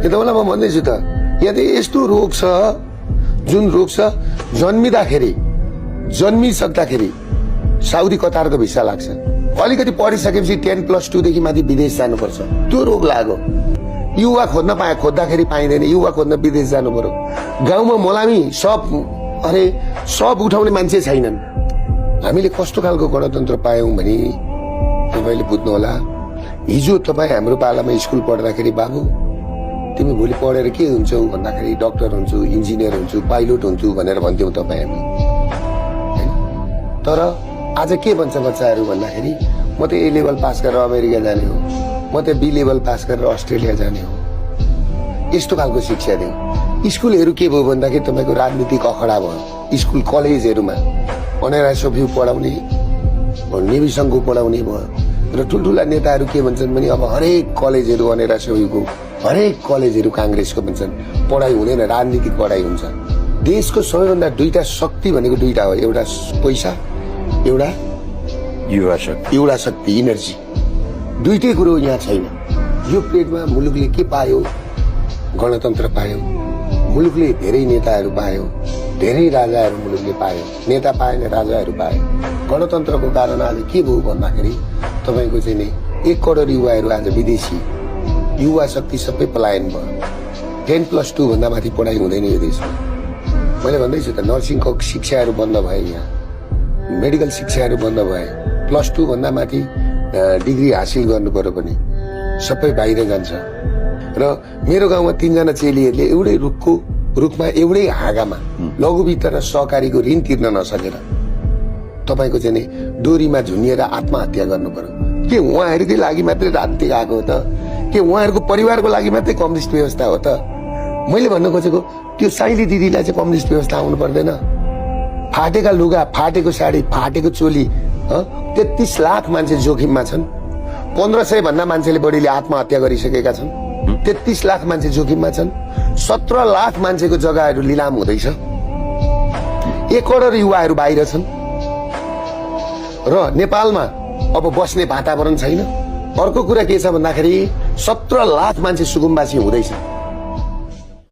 तपाईँलाई म भन्दैछु त यहाँ त यस्तो रोग छ जुन रोग छ जन्मिसक्दाखेरि साउदी कतारको भिसा लाग्छ अलिकति पढिसकेपछि 10+2 देखि माथि विदेश जानुपर्छ त्यो रोग लाग्यो युवा खोज्दाखेरि पाइँदैन युवा खोज्न विदेश जानु पर्यो गाउँमा मलामी सब उठाउने मान्छे छैनन् हामीले कस्तो खालको गणतन्त्र पायौं भने तपाईले बुझ्नु होला हिजो तपाई हाम्रो पालामा स्कुल पढ्दाखेरि बाबु तिमी भोलि पढेर के हुन्छौ भन्दाखेरि डाक्टर हुन्छु इन्जिनियर हुन्छु पाइलट हुन्छु भनेर भन्थ्यौ तपाई हामी हैन तर आज के भन्छ बच्चाहरू भन्दाखेरि म त ए लेभल पास गरेर अमेरिका जाने हो म त बी लेभल पास गरेर अस्ट्रेलिया जाने हो यस्तो खालको शिक्षा दियो स्कुलहरू के भयो भन्दाखेरि तपाईको राजनीतिक अखडा भयो स्कुल कलेजहरूमा अनेरासोभ्यू पढाउने नेभी संघको पढाउने भयो र ठुल्ठुला नेताहरू के भन्छन् भने अब हरेक कलेजहरू अनेरासोभ्यूको हरेक कलेजहरू कांग्रेसको भन्छन् पढाइ हुँदैन राजनीतिक पढाइ हुन्छ देशको सबैभन्दा दुईटा शक्ति भनेको दुईटा हो एउटा पैसा एउटा युवा शक्ति इनर्जी दुईटै कुरो यहाँ छैन यो पेटमा मुलुकले के पायो गणतन्त्र पायो मुलुकले धेरै नेताहरू पायो धेरै राजाहरू मुलुकले पायो नेता पाएन राजाहरू पायो गणतन्त्रको कारण आज के भयो भन्दाखेरि तपाईको चाहिँ नि 1 करोड युवाहरू आज विदेशी युवा शक्ति सबै पलायन भयो 10+2 भन्दा माथि पढाइ हुँदैन यो देशमा मैले भन्दैछु त नर्सिङको शिक्षाहरू बन्द भए यहाँ मेडिकल शिक्षाहरू बन्द भए +2 भन्दा माथि डिग्री हासिल गर्नु पर्यो भने सबै बाहिर जान्छ र मेरो गाउँमा 3 जना चेलीहरूले एउटै रुखमा एउटै हाँगामा लघु वित्त र सहकारीको ऋण तिर्न नसकेर तपाईको चाहिँ डोरीमा झुनिएर आत्महत्या गर्नु पर्यो के उहाँहरूकै लागि मात्रै राजनीति आएको हो त के उहाँहरूको परिवारको लागि मात्रै कम्युनिस्ट व्यवस्था हो त मैले भन्न खोजेको त्यो साइली दिदीलाई चाहिँ कम्युनिस्ट व्यवस्था आउनु पर्दैन फाटेका लुगा फाटेको साडी फाटेको चोली 33 लाख मान्छे जोखिममा छन् 1500 भन्दा मान्छेले बढीले आत्महत्या गरिसकेका छन् 33 लाख मान्छे जोखिममा छन् 17 लाख मान्छेको जग्गाहरू लिलाम हुँदैछ 1 करोड युवाहरू बाहिर छन् र नेपालमा अब बस्ने वातावरण छैन अर्को कुरा के छ भन्दाखेरि 17 लाख मान्छे सुकुम्बासी हुँदैछ